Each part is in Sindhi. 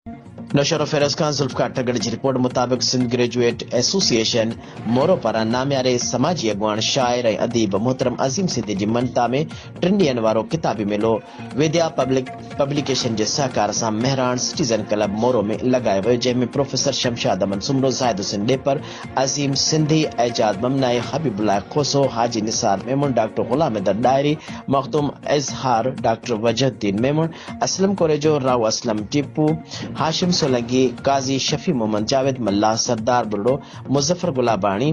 نوشهروفيروز کان ذوالفقار ٽڳڙ جي رپورٽ مطابق سنڌ گريجوئيٽ ايسوسيئيشن مورو پاران نامياري سماجي اڳواڻ، شاعر ۽ اديب محترم عظيم سنڌي جي مڃتا ۾ ٽن ڏينهن وارو ڪتابي ميلو ويديا پبلڪ پبليڪيشن جي سهڪار سان مهراڻ سٽيزن ڪلب مورو ۾ لڳايو ويو جنهن ۾ پروفيسر شمشاد احمد سومرو، زاهد حسين ڏيپر، عظيم سنڌي، اعجاز ممنائي، حبيب الله کوسو، حاجي نثار ميمڻ، ڊاڪٽر غلام حيدر ڏاهري، مخدوم اظهار، ڊاڪٽر وجه الدين ميمڻ، اسلم ڪوريجو، رائو اسلم ٽيپو، هاشم سولنگي، قاضي شفيع محمد، جاويد ملاح، سردار ٻرڙو، مظفر گلاباڻي،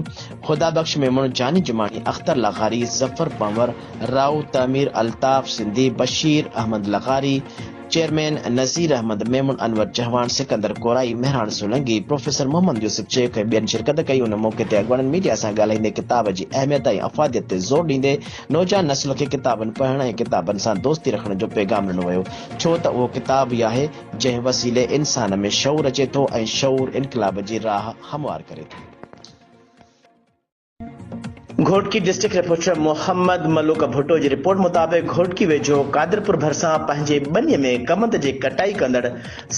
خدا بخش ميمڻ، جاني جماڻي، اختر لغاري، ظفر پنهور، رائو تعمير، الطاف سنڌي، بشير احمد لغاري، چيئرمين نذير احمد ميمڻ، انور چهواڻ، سڪندر ڪورائي، مهراڻ سولنگي، پروفيسر محمد يوسف شيخ ۽ ٻين شرڪت ڪئي. ان موقعي تي اڳواڻن ميڊيا سان ڳالهائيندي ڪتاب جي اهميت ۽ افاديت تي زور ڏيندي نوجوان نسل کي ڪتابن پڙهڻ ۽ ڪتابن سان دوستي رکڻ جو پيغام ڏنو ويو ڇو ته اهو ڪتاب ئي آهي جنهن وسيلي انسان ۾ شعور اچي ٿو ۽ شعور انقلاب جي راهه هموار ڪري ٿو. گهوٽڪي ڊسٽرڪٽ رپورٽر محمد ملوڪ ڀٽو جي رپورٽ مطابق گهوٽڪي ويجهو قادرپور ڀرسان پنهنجي ٻني ۾ ڪمند جي ڪٽائي ڪندڙ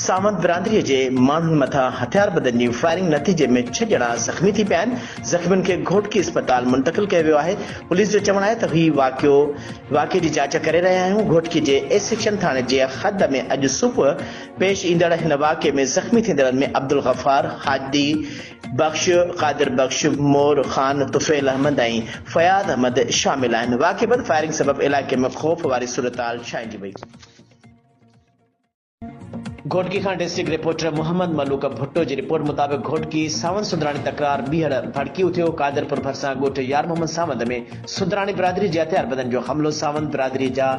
ساوند برادري جي ماڻهن مٿان هٿياربندن جي فائرنگ نتيجي ۾ ڇهه ڄڻا زخمي ٿي پيا آهن، زخمين کي گهوٽڪي اسپتال منتقل ڪيو ويو آهي، پوليس جو چوڻ آهي ته هي واقعو واقعي جي جاچ ڪري رهيا آهيون، گهوٽڪي جي اي سيڪشن ٿاڻي جي حد ۾ اڄ صبح پيش ايندڙ هن واقعي ۾ زخمي ٿيندڙن ۾ عبدالغفار، هادي بخش، قادر بخش، مور خان، طفيل احمد ۽ فياض احمد شامل آهن. واقعي بعد فائرنگ سبب علائقي ۾ خوف واري صورتحال ڇانئجي وئي. گهوٽڪي کان ڊسٽرڪٽ رپورٽر محمد ملوڪ ڀٽو جي رپورٽ مطابق گهوٽڪي ساوند سندراڻي تڪرار ٻيهر ڀڙڪي اٿيو، قادرپور ڀرسان ڳوٺ يار محمد ساوند ۾ سندراڻي برادري جي هٿياربندن جو حملو، ساوند برادري جا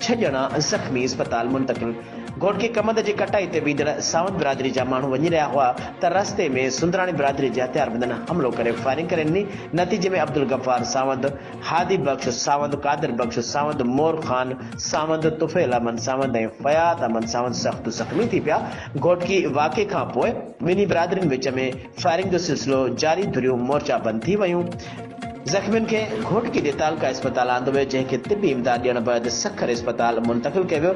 ڇهه ڄڻا زخمي اسپتال منتقل. گهوٽڪي ڪمند جي ڪٽائي تي ويندڙ ساوند برادري جا ماڻهو وڃي رهيا هئا ته رستي ۾ سندراڻي برادري جي هٿياربندن حملو ڪري فائرنگ ڪري ڏني، نتيجي ۾ عبدالغفار ساوند، هادي بخش ساوند، قادر بخش ساوند، مور خان ساوند، طفيل احمد ساوند ۽ فياض احمد ساوند سخت زخمي ٿي پيا. گهوٽڪي واقعي کانپوء ٻنهي برادرين وچ ۾ فائرنگ جو سلسلو جاري ڌريون مورچا بند ٿي ويون. زخمين کي گهوٽڪي جي تعلقه اسپتال آندو ويو جنهن کي طبي امداد ڏيڻ بعد سکر اسپتال منتقل ڪيو ويو.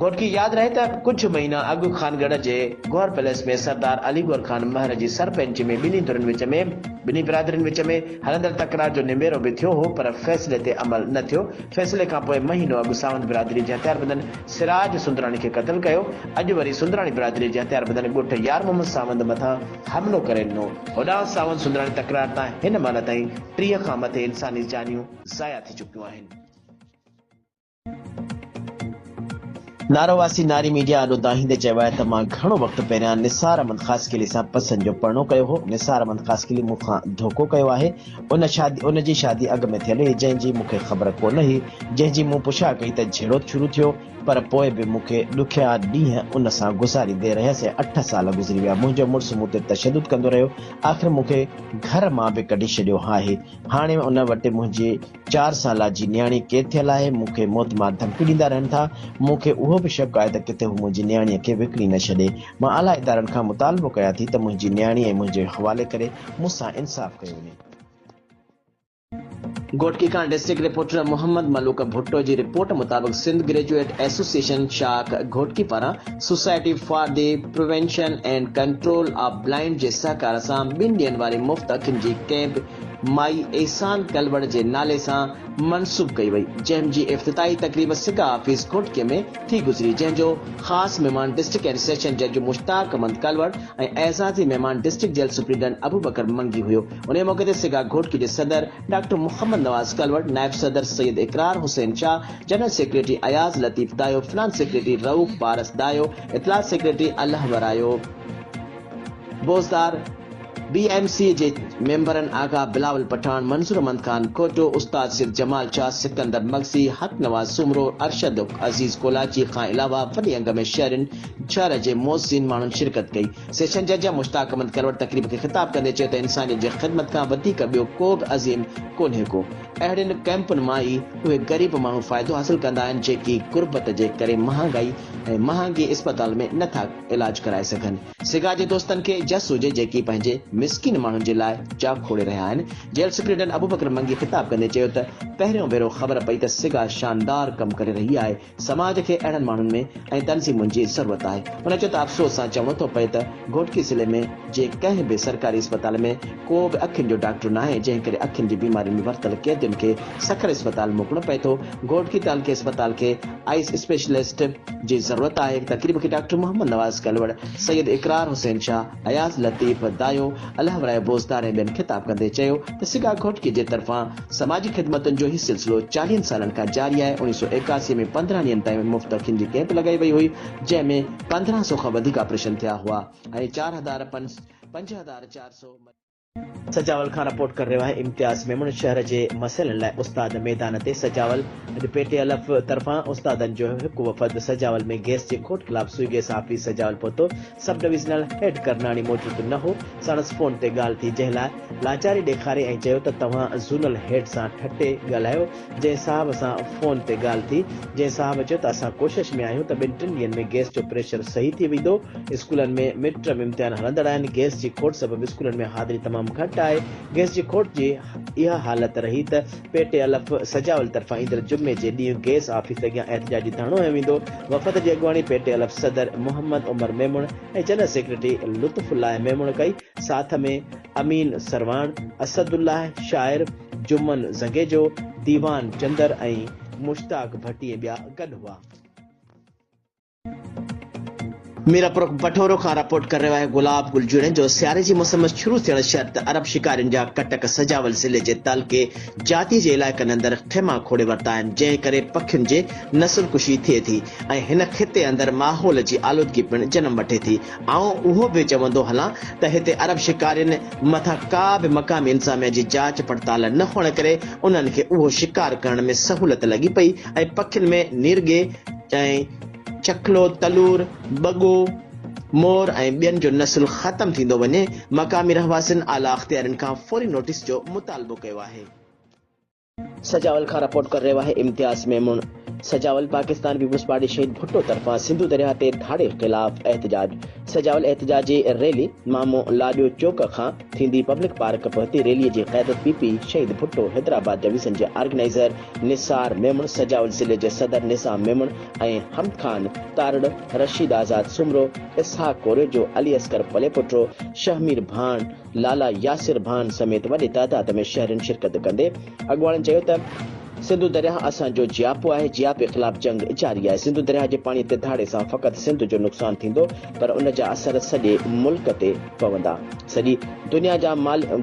گهوٽڪي ياد رهي ته ڪجهه مهينا اڳ خانڳڙهه جي گوهر پئليس ۾ سردار علي گوهر خان مهر جي سرپئنچي ۾ ٻنهي ڌرين وچ ۾ ٻنهي برادرين وچ ۾ هلندڙ تڪرار جو نبيرو به ٿيو هو پر فيصلي تي عمل نه ٿيو فيصلي کانپوء مهينو اڳ ساوند برادري جي هٿياربندن سراج سندراڻي کي قتل ڪيو اڄ وري سندراڻي برادري جي هٿياربندن ڳوٺ يار محمد ساوند مٿان حملو ڪري ڏنو هوڏانهن ساوند سندراڻي تڪرار تان هن مهل تائين 30 کان مٿي انساني جانيون ضايع ٿي چڪيون آهن. نارو واسي ناري ميڊيا آڏو دانهيندي چيو آهي ته مان گهڻو وقت پهريان نثار احمد خاصخيلي سان پسند جو پرڻو ڪيو هو، نثار احمد خاصخيلي مون کان ڌوڪو ڪيو آهي، ان شادي ان جي شادي اڳ ۾ ٿيل هئي جنهن جي مون کي خبر ڪونه هئي، جنهن جي مون پڇا ڪئي ته جهيڙو شروع ٿيو پر پوء به مون کي ڏکيا ڏينهن ان سان گذاريندي رهيس ۽ اٺ سال گذري ويا، منهنجو مڙس مون تي تشدد ڪندو رهيو، آخر مون کي گهر مان به ڪڍي ڇڏيو آهي، هاڻي ان وٽ منهنجي چار سالا جي نياڻي قيد ٿيل آهي، مون کي موتمار ڌمڪيون ڏيندا رهن ٿا، مون کي اهو به شڪ آهي ته ڪٿي هو منهنجي نياڻيء کي وڪڻي نه ڇڏي، مان اعليٰ ادارن کان مطالبو ڪيان ٿي ته منهنجي نياڻي ۽ منهنجي حوالي ڪري مون سان انصاف ڪيو وڃي. گهوٽڪي کان ڊسٽرڪٽ رپورٽر محمد ملوڪ ڀٽو جي رپورٽ مطابق سنڌ گريجوئيٽ ايسوسيئيشن شاخ گهوٽڪي پاران society for the prevention and control of blind جي سهڪار سان ٻن ڏينهن واري مفت اکين جي ڪئمپ مائي احسان ڪلوڙ جي نالي سان منسوب ڪئي وئي، جنهن جي افتتاحي تقريب سگا آفيس گهوٽڪي ۾ ٿي گذري، جنهن جو خاص مهمان ڊسٽرڪٽ اينڊ سيشن جج مشتاق احمد ڪلوڙ ۽ اعزازي مهمان ڊسٽرڪٽ جيل سپرنٽنڊنٽ ابوبڪر منگي هيو. انهيء موقعي تي سگا گهوٽڪي جي صدر ڊاڪٽر محمد نواز ڪلوڙ، نائب صدر Syed Iqrar Hussain Shah, general secretary Ayaz Latif Dayo, finance secretary Rauf Paras Dayo, اطلاعات secretary Allah Warayo Bozdar, B M C جي ميمبرن آغا بلاول پٺاڻ، منظور احمد خان کوٽو، استاد سيد جمال شاهه، سڪندر مگسي، حق نواز سومرو، ارشد عزيز ڪولاچي کان علاوه وڏي انگ ۾ شهرين، شهر جي معززين ماڻهن شرڪت ڪئي. سيشن جج مشتاق احمد ڪلوڙ تقريب کي خطاب ڪندي چيو ته انسانيت جي خدمت کان وڌيڪ ٻيو ڪو به عظيم ڪونهي ڪو. اهڙين ڪئمپن مان ئي اهي غريب ماڻهو فائدو حاصل ڪندا آهن جيڪي غربت جي ڪري مهانگائي ۽ مهانگي اسپتال ۾ نه ٿا علاج ڪرائي سگهن. سگا جي دوستن کي جس هجي جيڪي پنهنجي مسڪين ماڻهن جي لاء جاکوڙي رهيا آهن. جيل سپرنٽينڊنٽ ابوبڪر منگي خطاب ڪندي چيو ته پهريون ڀيرو خبر پئي ته سگا شاندار ڪم ڪري رهي آهي، سماج کي اهڙن ماڻهن ۾ ۽ تنظيمن جي ضرورت آهي. هن چيو ته افسوس سان چوڻو ٿو پئي ته گهوٽڪي ضلعي ۾ جي ڪنهن به سرڪاري اسپتال ۾ ڪو به اکين جو ڊاڪٽر ناهي جنهن ڪري اکين جي بيمارين ۾ ورتل قيدين کي سکر اسپتال موڪلڻو پئي ٿو. گهوٽڪي تعلقي اسپتال کي آئيس اسپيشلسٽ جي ضرورت آهي. تقريب کي ڊاڪٽر محمد نواز ڪلوڙ، سيد اقرار حسين شاهه، اياز لطيف دايو، الهه ورايو بوزدار ۽ ٻين خطاب ڪندي چيو ته سگا گهوٽڪي جي طرفان سماجي خدمتن جو هي سلسلو چاليهن سالن کان جاري آهي، اوڻيهه سؤ 81 ۾ 15 ڏينهن تائين مفت اکين جي ڪئمپ لڳائي وئي هئي، جنهن ۾ 15 سؤ کان وڌيڪ آپريشن ٿيا هئا ۽ 4400. سجاول کان رپورٽ ڪري رهيو آهي امتياز ميمڻ شهر جي مسئلن لاء استاد ميدان تي سجاول اڄ پي ٽي الف طرفان استادن جو هڪ وفد سجاول ۾ گئس جي کوٽ خلاف سوئي گئس آفيس سجاول پهتو سب ڊويزنل هيڊ ڪرناڻي موجود نه هو ساڻس فون تي ڳالهه ٿي جنهن لاء لاچاري ڏيکاري ۽ چيو ته توهان زونل هيڊ سان ٺٽي ڳالهايو جنهن صاحب سان فون تي ڳالهه ٿي جنهن صاحب چيو ته اسان ڪوشش ۾ آهيون ته ٻن ٽن ڏينهن ۾ گئس جو پريشر صحيح ٿي ويندو اسڪولن ۾ مڊ ٽرم امتحان هلندڙ آهن، گئس جي کوٽ سبب اسڪولن ۾ حاضري تمام گهٽ آهي، گئس جي کوٽ جي اها حالت رهي ته پي ٽي الف سجاول طرفان ايندڙ جمعي جي ڏينهن گئس آفيس اڳيان احتجاجي ڌرڻو هنيو ويندو، وفد جي اڳواڻي پي ٽي الف صدر محمد عمر ميمڻ ۽ جنرل سيڪريٽري لطف الله ميمڻ ڪئي، ساٿ ۾ امين سرواڻ، اسد الله شاعر، جمن زنگيجو، ديوان چندر ۽ مشتاق ڀٽي ۽ ٻيا گڏ هئا. ميرپور بٺورو کان رپورٽ ڪري رهيو آهي گلاب گل جوڻيجو سياري جي موسم شروع ٿيڻ شرط عرب شڪارين جا ڪٽڪ سجاول ضلعي جي تعلقي جاتي جي علائقن اندر خيما کوڙي ورتا آهن جنهن ڪري پکين جي نسل ڪشي ٿئي ٿي ۽ هن خطي اندر ماحول جي آلودگي پڻ جنم وٺي ٿي آئون اهو به چوندو هلان ته هتي عرب شڪارين مٿان ڪا به مقامي انتظاميا جي جاچ پڙتال نه هئڻ ڪري انهن کي اهو شڪار ڪرڻ ۾ سهولت لڳي پئي ۽ پکين ۾ نيرڳي ۽ چکلو، تلور، ٻڳو، مور ۽ ٻين جو نسل ختم ٿيندو وڃي، مقامي رهواسين اعليٰ اختيارين کان فوري نوٽيس جو مطالبو ڪيو آهي. سجاول کان رپورٽ ڪري رهيو آهي امتياز ميمڻ سجاول پاڪستان پيپلز پارٽي شهيد ڀٽو طرفان سنڌو درياهه تي ڌاڙي خلاف احتجاج سجاول احتجاجي ريلي مامو لاڏيو چوڪ کان ٿيندي پبلڪ پارڪ پهتي ريلي جي قيادت پي پي شهيد ڀٽو حيدرآباد ڊويزن جي آرگنائيزر نثار ميمڻ، سجاول ضلعي جي صدر نظام ميمڻ ۽ حمد خان تارڙ، رشيد آزاد سومرو، اسحاق ڪوريجو، علي اصغر پليپوٽو، شهمير ڀاڻ، لالا ياسر ڀان سميت وڏي تعداد ۾ شهرين شرڪت ڪندي اڳواڻن چيو ته سنڌو درياهه اسان جو جياپو آهي، جياپي خلاف جنگ جاري آهي، سنڌو درياهه جي پاڻي تي ڌاڙي سان فقط سنڌ جو نقصان ٿيندو پر ان جا اثر سڄي ملڪ تي پوندا، سڄي دنيا جا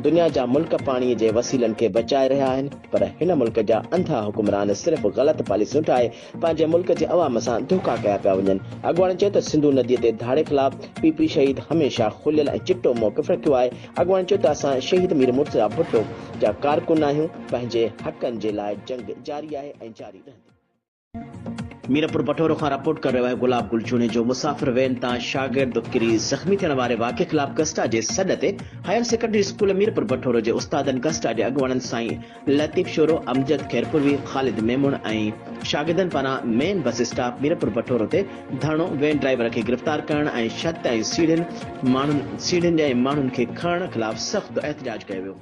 دنيا جا ملڪ پاڻي جي وسيلن کي بچائي رهيا آهن. پر هن ملڪ جا انڌا حڪمران صرف غلط پاليسيون ٺاهي پنهنجي ملڪ جي عوام سان ڌوڪا ڪيا پيا وڃن. اڳواڻن چيو ته سنڌو ندي تي ڌاڙي خلاف پي پي شهيد هميشه کليل ۽ چٽو موقف رکيو آهي. اڳواڻن چيو ته اسان شهيد مير مرتضيٰ ڀٽو جا ڪارڪن آهيون، پنهنجي حقن جي لاء جنگ جاري آهي ۽ جاري رهندي. ميرپور بٺورو کان رپورٽ ڪري رهيو آهي گلاب گل جوڻيجو مسافر وين تان شاگرد ڪري زخمي ٿيڻ واري واقعي خلاف گسٽا جي سڏ تي higher secondary school Mirpur Bathoro جي استادن گسٽا جي اڳواڻن سائين لطيف شورو، امجد خيرپوروي، خالد ميمڻ ۽ شاگردن پاران main bus stop Mirpur Bathoro تي ڌرڻو، وين ڊرائيور کي گرفتار ڪرڻ ۽ ڇت ۽ سيڙهين ماڻهن سيڙهين ۽ ماڻهن کي کڻڻ خلاف سخت احتجاج ڪيو ويو.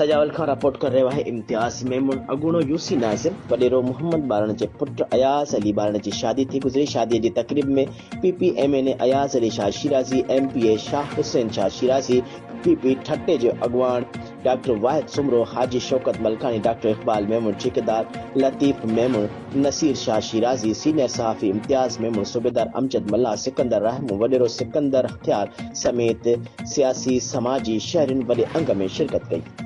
سجاول کان رپورٽ ڪري رهيو آهي امتياز ميمڻ اڳوڻو يوسي ناظم وڏيرو محمد ٻارڻ جي پٽ اياز علي ٻارڻ جي شادي ٿي گذري شادي جي تقريب ۾ P P M N A Ayaz Ali Shah Shirazi M P A Shah Hussain Shah Shirazi P P Thatta جو اڳواڻ ڊاڪٽر واحد سومرو حاجي شوڪت ملڪاڻي ڊاڪٽر اقبال ميمڻ ٺيڪيدار لطيف ميمڻ نصير شاهه شيرازي، سينيئر صحافي امتياز ميمڻ، صوبيدار امجد ملاح، سڪندر راهمون، وڏيرو سڪندر هٿيار سميت سياسي سماجي شهرين وڏي انگ ۾ شرڪت ڪئي.